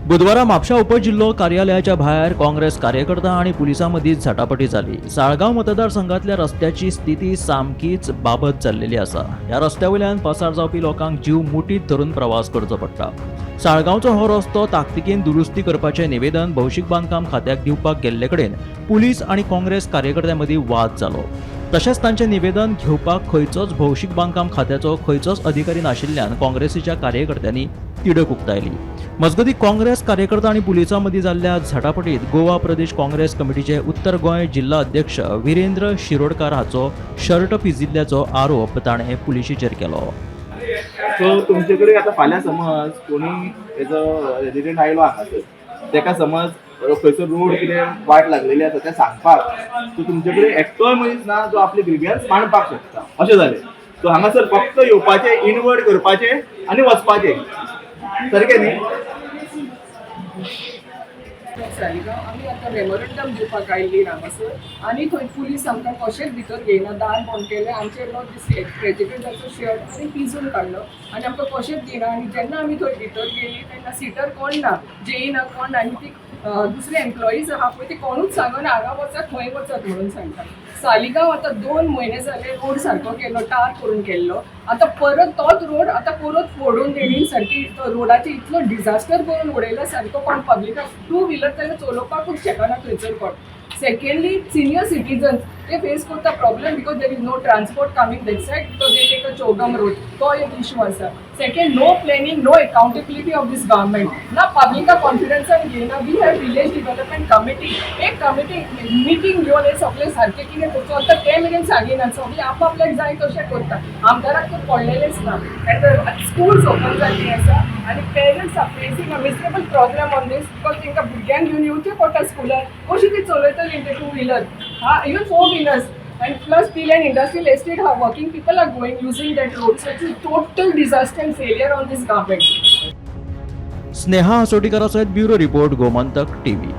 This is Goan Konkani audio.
बुधवारा म्हापशा उपजिल्हो कार्यालयाच्या भायर काँग्रेस कार्यकर्ता आनी पुलिसां मदीं झटापटी जाली. साळगांव मतदारसंघातल्या रस्त्याची स्थिती सामकीच बाबत जाल्लेली आसा. ह्या रस्त्या वयल्यान पासार जावपी लोकांक जीव मुठीत धरून प्रवास करचो पडटा. साळगांवचो हो रस्तो ताकतिकेन दुरुस्ती करपाचें निवेदन भौशीक बांदकाम खात्याक दिवपाक गेल्ले कडेन पुलीस आनी काँग्रेस कार्यकर्त्यां मदीं वाद जालो. तशेंच तांचें निवेदन घेवपाक खंयचोच भौशीक बांदकाम खात्याचो खंयचोच अधिकारी नाशिल्ल्यान काँग्रेसीच्या कार्यकर्त्यांनी तिडक उक्तायली. मजगतीं, काँग्रेस कार्यकर्ता आनी पुलिसां मदीं जाल्ल्या झटापटीत गोवा प्रदेश काँग्रेस कमिटीचे उत्तर गोंय जिल्हा अध्यक्ष विरेंद्र शिरोडकार हाचो शर्ट पिजिल्ल्याचो आरोप ताणें पुलिशेचेर केलो. सो तुमचे कडेन आतां फाल्यां समज कोणी तेजो रेजिडेंट आयलो हांगासर, तेका समज खंयसर रोड कितें वाट लागलेली आसा तें सांगपाक, सो तुमचे कडेन एकटोय मनीस ना जो आपले ग्रिवियन्स मांडपाक शकता अशें जालें. सो हांगासर फक्त येवपाचें, इनवर्ड करपाचें आनी वचपाचें, सारकें न्ही? सालिगांव आमी आतां मेमोरंडम दिवपाक आयिल्ली हांगासर आनी थंय पुलीस आमकां कशेंच भितर घेयना. दार बंद केलें. आमचेर नो प्रेजिडेंटाचो शर्ट आनी पिजून काडलो आनी आमकां कशेंच दिना. आनी जेन्ना आमी थंय भितर गेली तेन्ना सिटर कोण ना, जेई ना, कोण ना. आनी ती दुसरे एम्प्लॉईज आहा पळय, ती कोणूच सांगना हांगा वचात, थंय वचात म्हणून सांगता. सालिगांव आतां 2 म्हयने जाले रोड सारको केलो, टार करून केल्लो. आतां परत तोच रोड आतां परत फोडून तेणी सारकी तो रोडाची इतलो डिझास्टर करून उडयला सारको. कोण पब्लिकाक टू व्हिलर ताका चलोवपाकूच शकना थंयसर कोण. सेकंडली, सिनियर सिटीजन्स ते फेस करता problem because there is no transport coming that side, because they take a Chogm road. तो एक इशू आसा. Second, no planning, no accountability of this government. ना पब्लिका कॉन्फिडन्सान घेयना. We have village development committee. एक कमिटी मिटींग घेवन हे सगळे सारकें कितें करचो आतां ते मेरेन सांगिना. सगळे आपआपल्याक जाय तशें करता. आमदाराक तर पडलेलेंच ना. एंड स्कूल्स ओपन जाल्लीं आसा आनी parents are facing a miserable problem on this because तांकां भुरग्यांक घेवन येवचें पडटा स्कुलार. कशी ती चलयतली ते टू व्हिलर हा, even four wheelers? And plus Pilerne Industrial Estate, how working people are going using that road. So it's a total disaster and failure on this government. Sneha हसोटीकरासयत bureau report, Gomantak TV.